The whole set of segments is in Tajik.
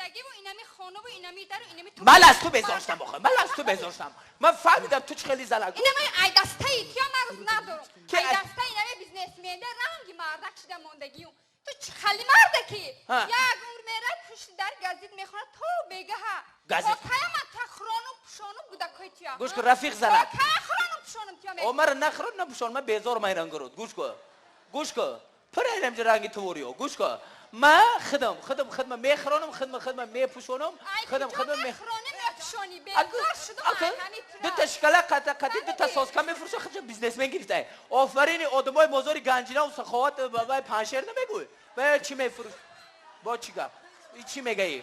Зиндагиву инами хонаву инами дару инами ту. Ман аз ту безоштам охе. Ман аз ту безоштам. Ман фаҳмидам ту чӣ хеле занак. Инами ай дастаи тия ман рӯз надорам. Ай дастаи инами бизнесменда ранги мардак шида мондагиюм. Ту чӣ хали мардаки? Як умр мерад пушти дар газет мехонад то бегаҳа. Газет. То кая ман та хӯрону пӯшону гудакҳои тия. Гӯш кун рафиқ занак. То кая хӯрону пӯшонум тия О мара нахӯрон напӯшон, ман безор майран гурут. Гӯш кун. Гӯш кун. Пур айнамҷа ранги тувориё. Гӯш кун. Ман худам, худам худма мехӯронам, худма худма мепӯшонам, худам худма мехӯронӣ мепӯшонӣ. Безор шудам ҳамин тира. Дута шоколад қата қати дута соска мефурӯша, худша бизнесмен гирифта. Офарини одамои бозори Ганҷина ва Саховат вай Паншер намегӯй. Вай чӣ мефурӯш? Бо чӣ гап? И чӣ мегаӣ?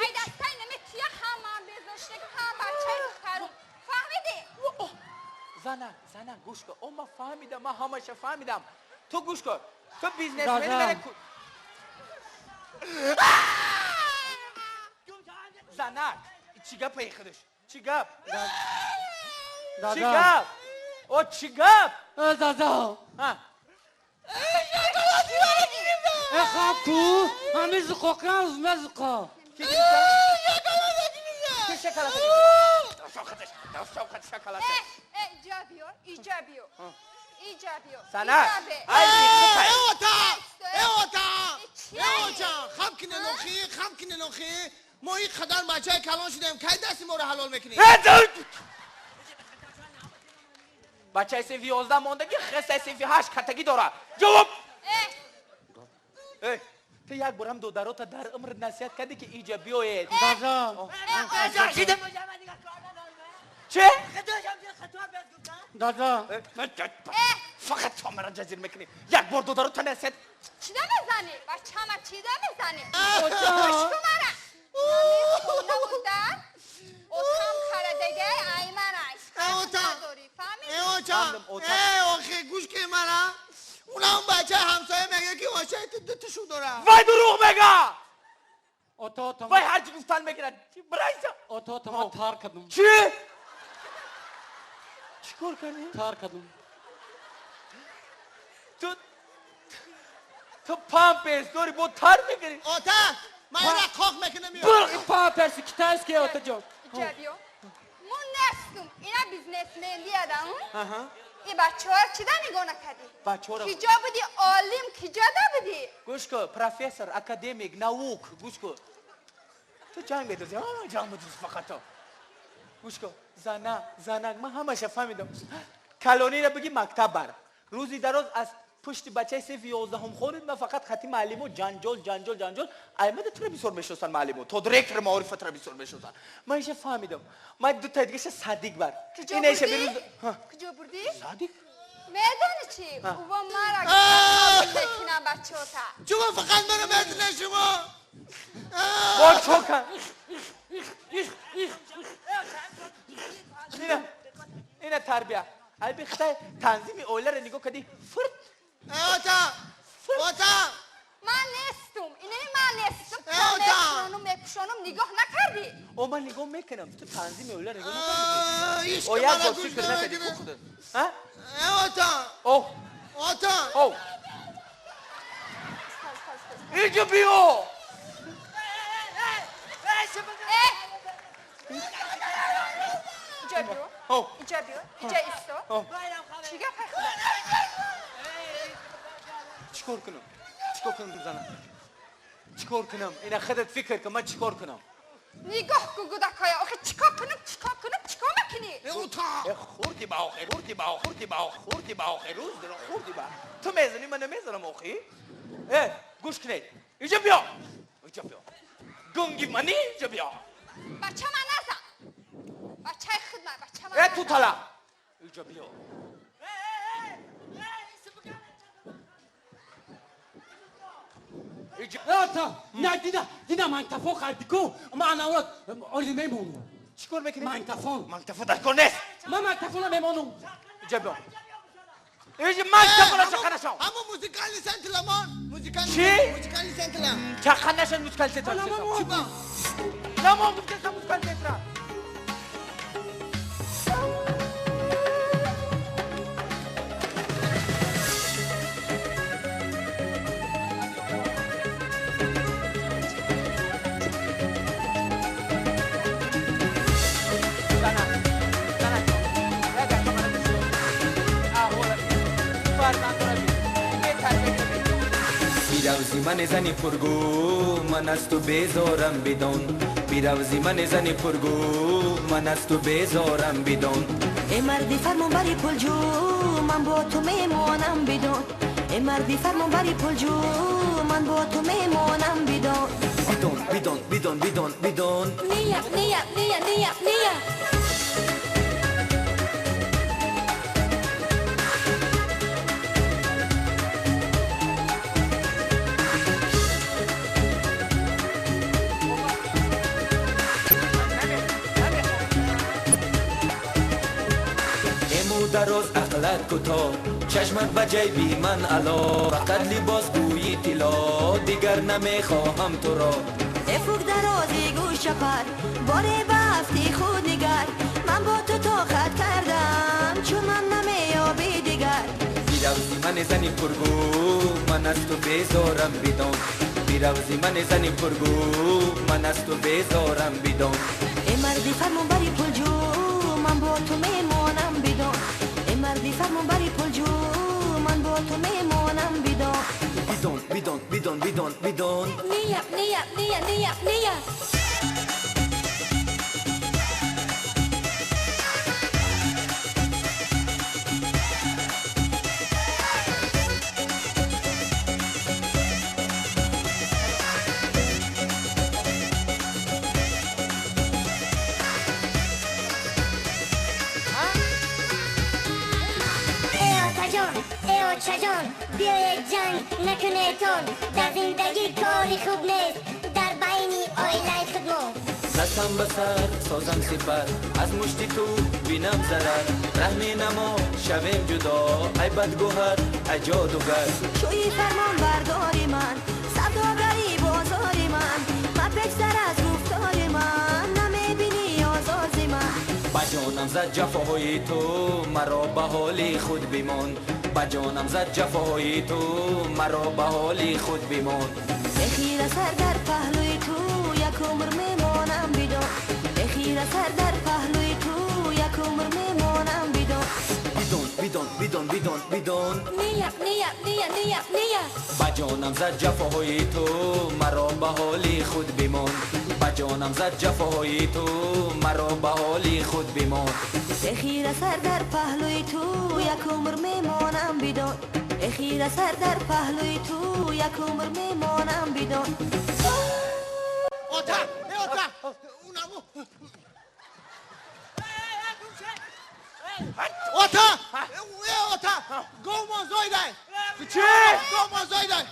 Ай дастаи наме тия ҳама безор шуда, ҳама бачаи духтарум. Фаҳмидӣ? Занак, занак, гӯш кун. О, ман фаҳмидам, ман ҳамаша фаҳмидам. Ту гӯш кун. Ту бизнесмени Дада. мера занак, чӣ гапаи худаш? Чӣ гап? Чӣ Дада. гап? О, чӣ гап? Дада. Ҳа. Хаб ку, ҳамин зуқоқам ме зуқо. Ки гирифта? Ки шоколад гирифта? Дастам худаш, шоколад. Э, э, иҷа биё, иҷа биё. Иҷа биё. Занак, Иҷа бе. ай бихутай. Ота! Ота! Чия? Ота! Хам кине нохи, хам кине нохи. Мо ин қадар бачаи калон шудем, кай дасти моро ҳалол мекунӣ? Бачаи синфи 11 мондагӣ, хесаи синфи 8 катагӣ дора. Ҷавоб! Э, Э, ту як борам додарота дар умр насиҳат кардӣ ки иҷа биёед. Дада. Чӣ? Дада. Фақат то мара ҷазир мекунӣ. Як бор додарота насиҳат. Чида мезанӣ? Бачама чида мезанӣ? Ота. Гӯш кун мара. Ҳамин хонаву дар отам харадагай ай ман ай. Ота. Надорӣ, фаҳмидӣ? Ота! Фаҳмидам, ота. Охи, гӯш ки мара. Унам бачаи ҳамсоя мега ки очаи ту ду тишу дора. Вай дурӯғ мега! Ото тама. Вай ҳарчи гуфтан мекунад. Бирайса. Ото тама тар кардам. Чӣ? Чӣ кор кардӣ? Тар кардам. Ту памперс дорӣ, бо тар мекунӣ? Ота, ман ина қоқ мекунам миём. Памперси китайский ото ҷон. Иҷа биё. Мо нестум. Ина бизнесмендияда, Аҳа. И бачаҳоро чида нигоҳ накардӣ? Бачаҳоро Киҷо будӣ, олим, киҷода будӣ? Гӯш кун, профессор, академик, наук, гӯш кун. Ту ҷанг медозӣ, а, ҷанг медозӣ фақат ту. Гӯш кун, зана, занак, ман ҳамаша фаҳмидам. Калониро бигӣ мактаб бар. Рӯзи дароз аз пушти бачаи синфи 11-ум хонед, ман фақат хати муаллимо ҷанҷол, ҷанҷол, ҷанҷол. Аймада туро бисёр мешиносанд муаллимо. То директори маорифа туро бисёр мешиносанд. Ман иша фаҳмидам. Ман дутаи дигаша садик бар. Киҷо Ина иша бурдӣ? берӯз. Ҳа. Киҷо бурдӣ? Садик? Медонӣ чӣ? Ува мара қабул мекунам бачаҳота. Шумо фақат маро мезанед шумо. Бо чока. Ина, ина тарбия. Ай бихтай танзими оиларо нигоҳ кардӣ, фурт. Ота! Ота! Ман нестум. Инами ман нестум. Э, ота. Мепӯшонум, мепӯшонум, нигоҳ накардӣ. О, ман нигоҳ мекунам. Ту танзими оиларо нигоҳ накардӣ. Ҳеч О, ки як мара бор гӯш фикр накардӣ намекунад. худат. Ҳа? Ота! О, Ота! о. Иҷо биё. Э! Иҷа биё. О. Иҷа биё. Иҷа исто. О. Чӣ гапай худо? Чӣ кор кунам? Чӣ кор кунам, зана? Чӣ кор кунам? Ина худат фикр кун, ман чӣ кор кунам? Нигоҳ кун гудакҳоя. Охи чӣ кор кунам, чӣ кор кунам, чӣ кор мекунӣ? Ота! Э, хурди ба охир, хурди ба охир, хурди ба охир, хурди ба охир, рӯз дора, хурди ба. Ту мезанӣ, ман намезанам охи. Э, гӯш кунед. Иҷо биё. Иҷо биё. Гунги мани, иҷо биё. Бача ман назан. Бачаи худ ман, бача ман Э, ту назан. тала. Иҷо биё. Иҷо. Ото, на дида, дида магнитофон харидӣ ку. Ман ана оли мемонам. Чӣ кор мекунӣ? Магнитофон. Магнитофон дар кор нест. Ман магнитофона мемонам. Иҷо биё. Иҷо магнитофона чақа нашав. Ҳамон музикальный центр ламон. Музикальный Чӣ? Музикальный центр лам. Чақа нашав музикальный центр. Намон. Чӣ ба? Намон гуфтесам музикальный центра. بیروزی من زنی پرگو من از تو بیزارم بدان بیروزی من زنی پرگو من از تو بیزارم بدان ای مردی فرمانبری پلجو من با تو میمانم بدان ای مردی فرمانبری پلجو من با تو میمانم بدان بدان بدان بدان بدان بدان نیا نیا نیا نیا نیا دراز عقلت کوتاه چشمت به جیبی من علا فقط لباس گویی طلا دیگر نمیخواهم تو را ای فوک درازی گوش چپر باره بفتی خود نگر من با تو طاقت کردم چون من نمیابی دیگر بیروزی من زنی پرگو من از تو بیزارم بدان بیروزی من زنی پرگو من از تو بیزارم بدان ای مردی فرمانبری پلجو من با تو میمانم بدان ای مردی فرمانبری پلجو من با تو میمانم بدان بدان بدان بدان بدان بدان نیا نیا نیا نیا نیا چجان بیاید جنگ نکنه تون در زندگی کاری خوب نیست در بین آیله خودمون دستم به سر سازم سپر از مشتی تو بینم ضرر رحمی نما شویم جدا ای بدگوهر ای جادوگر شوی فرمان برداری من سوداگری بازار من مپیچ سر از گفتار من نمیبینی آزاز من با جانم زد جفاهای تو مرا به حال خود بمان با جانم زد جفاهای تو مرا به حال خود بمان بخیره سر در پهلوی تو یک عمر میمانم بدان بخیره سر در پهلوی تو یک عمر میمانم بدان بدان بدان بدان بدان بدان نیا نیا نیا نیا نیا با جانم زد جفاهای تو مرا به حال خود بمان با جانم زد جفاهای تو مرا به حال خود بمان بخیره سر در پهلوی تو یک عمر میمانم بدان بخیره سر در پهلوی تو یک عمر میمانم بدان آتا ای آتا اونمو آتا ای آتا گومان زایدای چی؟ گومان زایدای